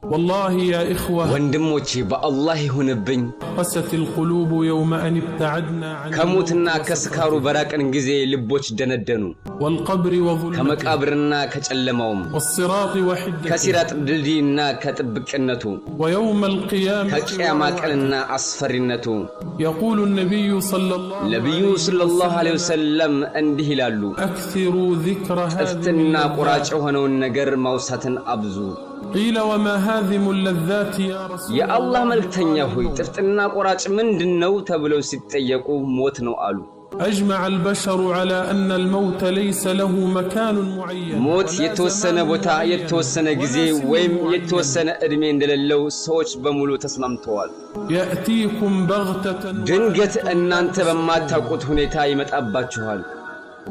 والله يا إخوة، ወንድሞቼ፣ በአላህ ይሁንብኝ፣ قست القلوب يوم أن ابتعدنا عن ከሞትና الموت ከስካሩ وسكراته በራቅን ጊዜ ልቦች ደነደኑ። والقبر وظلمته ከመቃብርና ከጨለማውም፣ والصراط وحدته ከሲራጥ ድልድይና ከጥብቅነቱ፣ ويوم القيامة ከቅያማ وروعته። ቀንና አስፈሪነቱ። يقول النبي صلى الله ነቢዩ عليه ሰለላሁ ዐለይሂ وسلم ወሰለም እንዲህ ይላሉ፣ أكثروا ذكر هذه ጥፍጥና ቆራጭ اللذات። የሆነውን ነገር ማውሳትን አብዙ። قيل وما هاذم اللذات يا رسول የአላህ الله؟ መልእክተኛ قال ሆይ፣ الموت። ጥፍጥና ቆራጭ ምንድን ነው ተብለው ሲጠየቁ ሞት ነው አሉ። أجمع البشر على أن الموت ليس له مكان معين ሞት ولا የተወሰነ زمان ቦታ፣ معين የተወሰነ ጊዜ ولا سن ወይም معين። የተወሰነ ዕድሜ እንደሌለው ሰዎች በሙሉ ተስማምተዋል። يأتيكم بغتة ድንገት وأنتم لا እናንተ تشعرون። በማታውቁት ሁኔታ ይመጣባችኋል።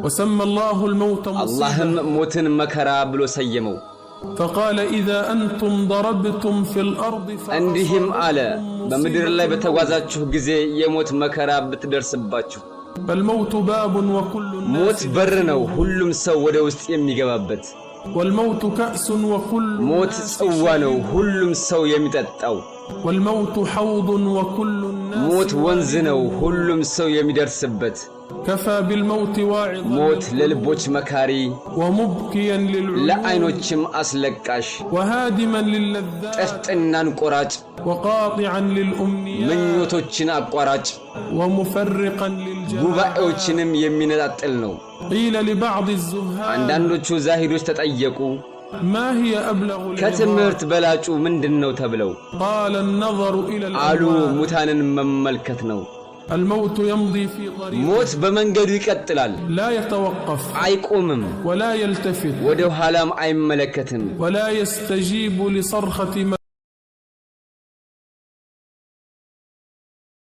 وسمى الله الموت አላህም مصيبة ሞትን መከራ ብሎ ሰየመው። فقال إذا أنتم ضربتم في الأرض እንዲህም አለ፣ فأصابتكم በምድር ላይ مصيبة الموت በተጓዛችሁ ጊዜ የሞት መከራ ብትደርስባችሁ፣ فالموت باب وكل ሞት الناس በር ነው፣ داخله ሁሉም ሰው ወደ ውስጥ የሚገባበት። والموت كأس وكل ሞት الناس ጽዋ ነው፣ شاربه ሁሉም ሰው የሚጠጣው። والموت حوض وكل الناس ሞት ወንዝ ነው፣ وارده ሁሉም ሰው የሚደርስበት። كفى بالموت واعظا ሞት للقلوب ለልቦች መካሪ፣ ومبكيا للعيون ለዓይኖችም አስለቃሽ፣ وهادما للذات ጥፍጥናን ቆራጭ፣ وقاطعا للأمنيات ምኞቶችን አቋራጭ፣ ومفرقا للجماعات። ጉባኤዎችንም የሚነጣጥል ነው። قيل لبعض الزهاد አንዳንዶቹ ዛሂዶች ተጠየቁ፣ ما هي أبلغ العظات؟ ከትምህርት በላጩ ምንድን ነው ተብለው፣ قال النظر إلى አሉ الأموات። ሙታንን መመልከት ነው። الموت يمضي في طريقه ሞት በመንገዱ ይቀጥላል፣ لا يتوقف አይቆምም፣ ولا يلتفت ወደ ኋላም አይመለከትም። ولا يستجيب لصرخة من